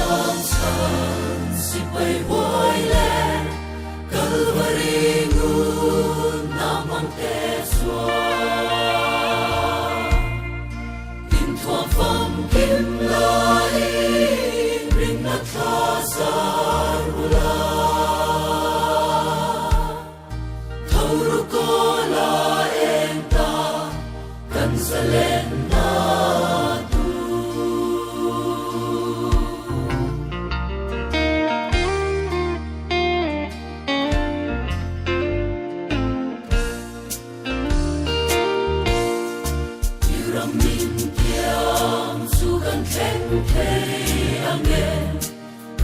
tlang chhan sipai huai leh Kalvari ngun namang te chuan Inthuam famkim laiin rinna thla zar ula. Tho ru kawl a eng ta kan zalen na tu. I ram min tiam chu kan thleng thei ang e.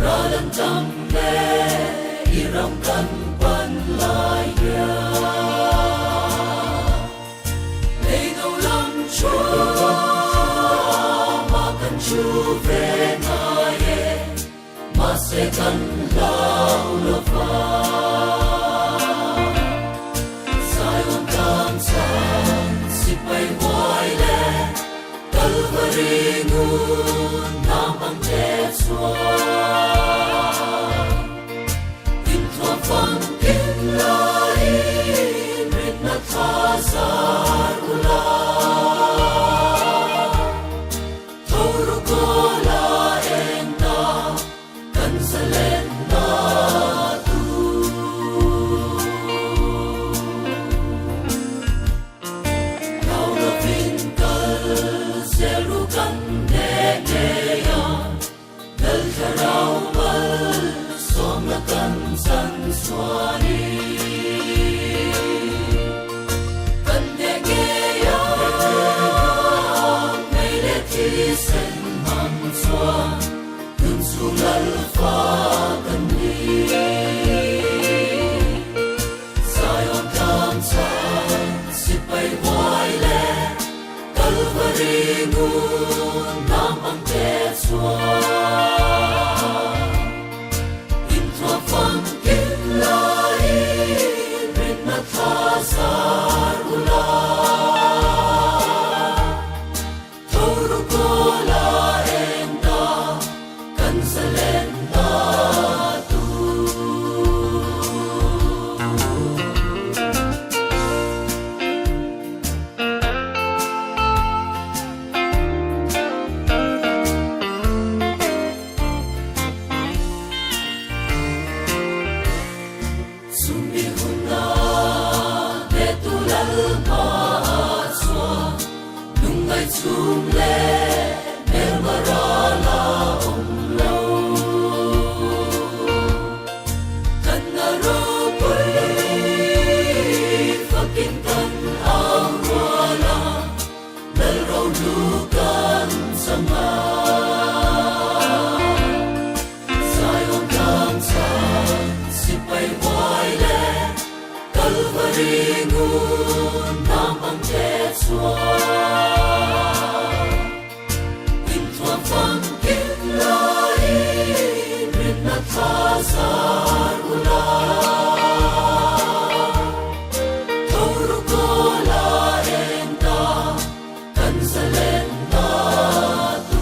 Ral an tam e, i ram kan pan lai hian. Leido lam chu mah kan chu ve ngai e, mahse kan hlau lo va. Zion tlang chhan sipai huai le Kalvari ngun nam ang te chuan Inthuam famkim laiin rinna tha zar ula. Tho ru kawl a eng ta kan zalen na tu. Hlau lovin kal zel ru kan hneh ngei a, Lal Thlarau mal sawmna kan chan chuanin kan hneh ngei a, Mei leh thisen hmang chuan nun chhung Lal fa kan ni. Zion tlang chhan sipai huai leh Kalvari ngun nam ang te chuan Inthuam famkim laiin rinna thla zar ula. Tho ru kawl a eng ta kan zalen ta tu. Chumi huna hnetu Lalpa ah chuan lungngai chhum leh hmelma ral a awm lo. Kan na ropui fakin kan au rual a, Lal rohlu kan chang a. Zion tlang chhan sipai huai leh Kalvari ngun nam ang te chuan Inthuam famkim laiin rinna tha zar ula. Tho ru kawl a eng ta kan zalen na tu.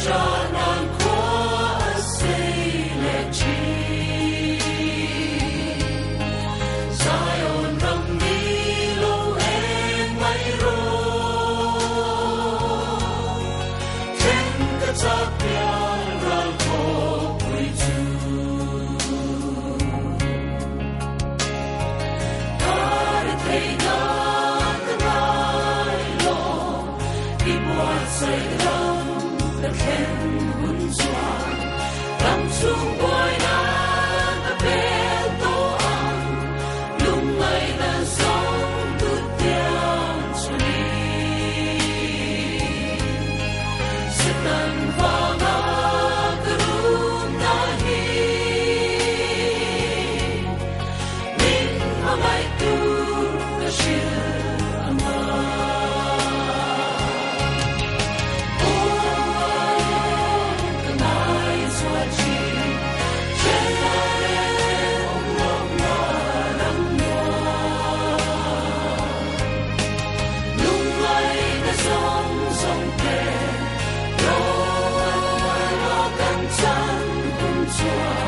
Kanan khua a sei leh thin. Zion ram ni lo eng mai rawh. Thleng ka chak pial ral khawpui chu. Kar theihna ka ngai lo, i buatsaih ram ka thlen hun chuan ram chhung buaina ka pel tawh ang, lungngaihna zawng tut tiang chu ni. Satan vanga ka rumna hi, min hmangaih tur ka hrilh anga. Aw, ka ngai zual thin, thenna reng awm lohna ram nuam. Lungngaihna zawng zawng te, ro kan chan hun chuan.